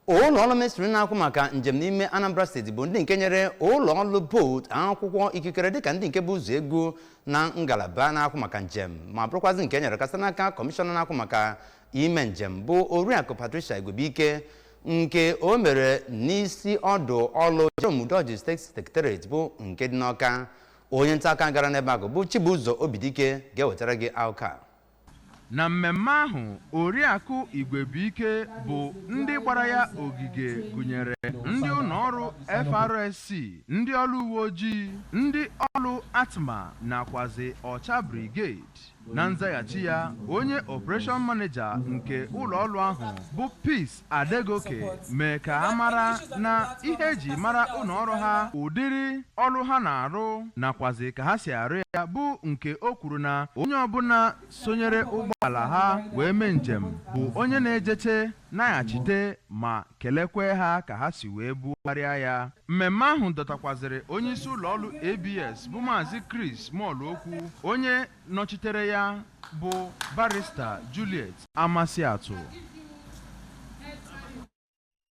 Ụlọ ọrụ ministri na-akwụ maka njem n'ime Anambra Steeti bụ ndị nke nyere ụlọ ọrụ Bolt akwụkwọ ikikere dịka ndị nke bụ ụzọ ego na ngalaba na-akwụ maka njem, ma bụrụkwazị nke nyere kasị n'aka kọmishọna na-akwụ maka ime njem bụ Oriakụ Patricia Igwebuike, nke o mere n'isi ọdụ ọlụ Jerome Udoji State Secretariat bụ nke dị n'Ọka. Onye nta aka gara n'ebe ahụ bụ Chibụzọ Obidike ga-ewetara gị akụkọ a. Na mmemme ahụ, Oriakụ Igwebuike bụ ndị gbara ya ogige gụnyere ndị ụlọọrụ FRSC, ndị ọrụ uwe ojii, ndị ọrụ ATMA nakwazi Ọcha Brigade. Na nzaghachi ya, onye operation manager nke ụlọọrụ ahụ bụ Peace Adegoke mee ka a mara na ihe eji mara ụlọọrụ ha, ụdịrị ọrụ ha na-arụ nakwazi ka ha si arụ ya, bụ nke o kwuru na onye ọbụla sonyere ụgbọala ha wee mee njem bụ onye na-ejeche naghachite ma kelekwe ha ka ha si wee bugharịa ya. Mmemme ahụ dọtakwazịrị onyeisi ụlọọrụ ABS bụ Maazị Chris Mọlụokwu, onye nọchitere ya bụ Barrister Juliet Amasiatụ.